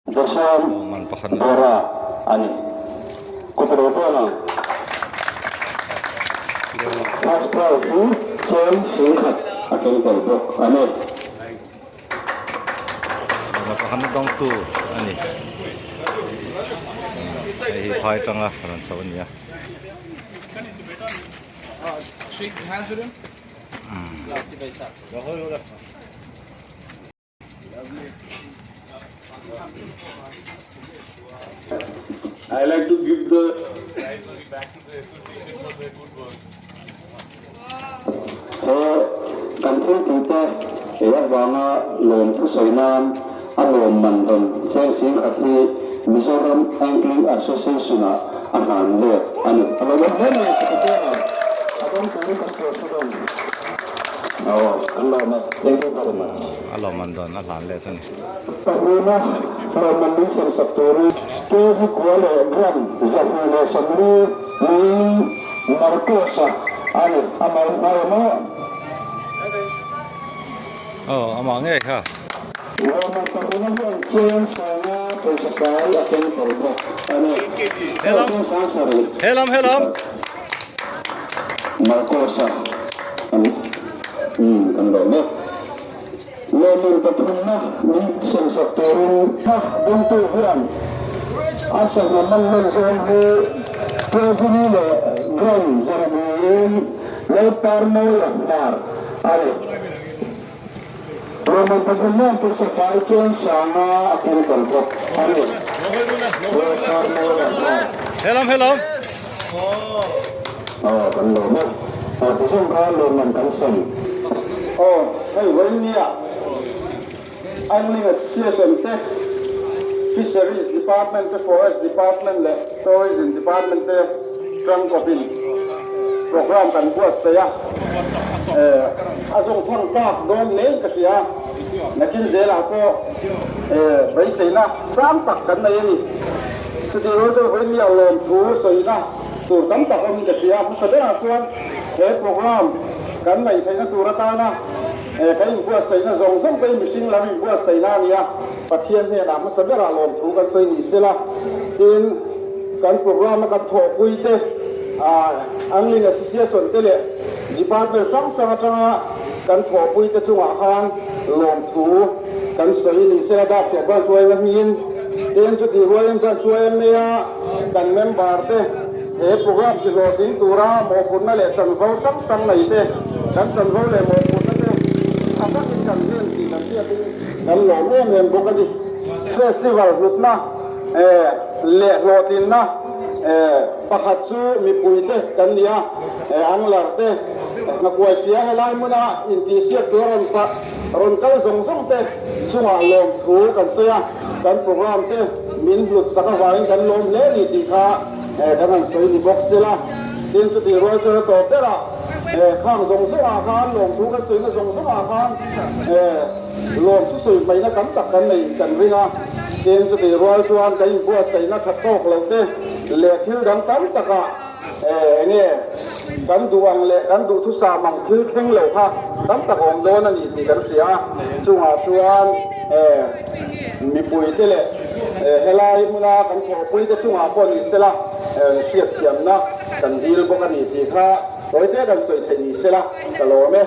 Joshua Lawmman pakhat na. Bora a ni. Kut ro pawh ang. First prize hi cheng 10,000 a keng tel bawk a ni. Lawmman pakhat na dawngtu a ni. Hei hi phai atanga rawn chho a ni a. I like to give the He kan thil tihte ei avanga lawm thusawi nan a lawmman rawn cheng 10,000 hi Mizoram Angling Association-ah a hlan let a ni. A lo lawm hle mai a, Secretary a dawng turin kan President aw an lawm e. Thank you very much. A lawmman dawn a hlan let a ni. Pahnihna lawmman min semsak turin kg kua leh gram 240 niin Marcos-a a ni. Amah in hmai maw? Aw, amah ngei kha. Lawmman pahnihna hian cheng 50 pawisa fai a keng tel bawk a ni. Helam, Cheng 70. helam, helam. Marcos-a a ni. Umm, kan lawm e. Lawmman pathumna min semsak turin hna bawngtu hian a sangha man hman zawng hi Kevin leh Glenn Jeremy-in Lalparmawia hnar a ni. Lawmman pathumna an pawisa fai cheng 50 a keng tel bawk a ni. Lalparmawia hnar. Helam helam. Aw kan lawm e. Aw tichuan kha lawmman kan sem. Aw hei vawinia Angling Association te, Fisheries Department te, Forest Department leh Tourism Department te tangkawpin program kan buatsaih a, a zawngchhang tlak dawn hlein ka hria. Nakin zelah pawh beiseina sang tak kan nei a ni. Chutih rual chuan vawinia lawmthu sawina tur tam tak awmin ka hria. Hmasa berah chuan he program kan ngaih theihna tur atana kan inbuatsaihna zawng zawng pawhin mihring lam inbuatsaihna a ni a, Pathian hnenah hmasa berah lawmthu kan sawi ni sela. Tin, kan program a kan thawhpui te, Angling Association te leh Department hrang hrang atanga kan thawhpui te chungah khan lawmthu kan sawi ni sela. Darthiah Branch YMA hmingin, tin chutih rualin Branch YMA a kan member te, He program chi hlawhtling tura mawhphurhna leh chanvo hrang hrang nei te, kan chanvo leh mawhphurhna te tha takin kan hlen tih kan hriatin kan lawm em em bawk a ni. Festival hlutna leh hlawhtlinna pakhat chu mipuite kan ni a, angler te hnakuai chia helai hmuna intihsiak tura rawn rawn kal zawng zawng te chungah lawmthu kan sawi a, kan program te min hlut sak avangin kan lawm hle a ni tih kha Kan han sawi ni bawk sela, tin chutih rual chuan a tawp berah khang zawng zawngah khan lawmthu kan sawina zawng zawngah khan lawmthu sawi hmaihna tam tak kan nei kan ring a, tin chutih rual chuan kan inbuatsaihna tha tawk loh te leh thil dang tam takah enge kan duh ang leh kan duhthusam ang thil thleng lo kha tam tak awm dawn a ni tih kan hria a, chungah chuan mipuite leh Helai hmuna kan thawhpuite chungah pawh ni sela hriatthiamna kan dil bawk a ni tih kha tawite kan sawi theih ni sela ka lawm e.